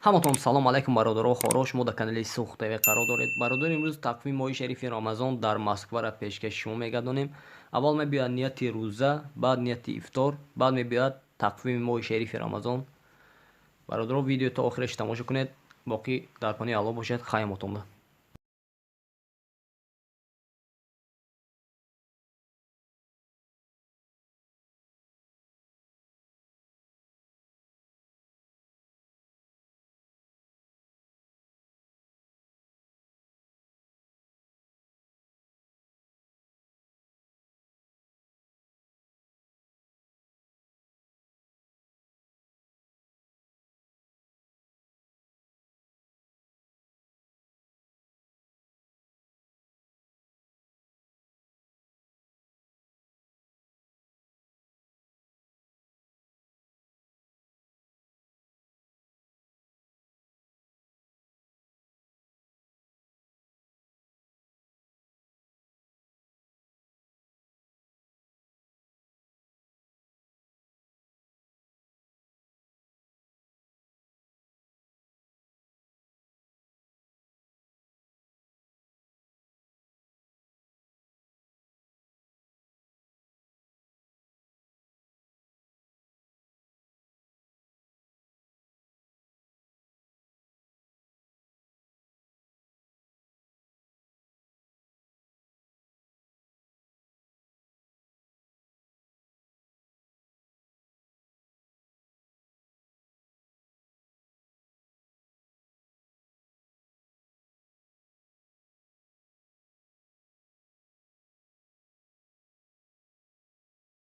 Ҳаматон салом алайкум, бародаро, хоро. Шумо дар канали Сух ТВ қарор доред. Бародар, имрӯз тақвими моҳи шарифи Рамазон дар Москваро пешкаши шумо мегардонем. Аввал мебиёяд нияти рӯза, баъд нияти ифтор, баъд мебиёяд тақвими моҳи шарифи Рамазон. Бародаро, видео то охираш тамошо кунед. Боқӣ дар паноҳи Аллоҳ бошед. Хайр мотонда.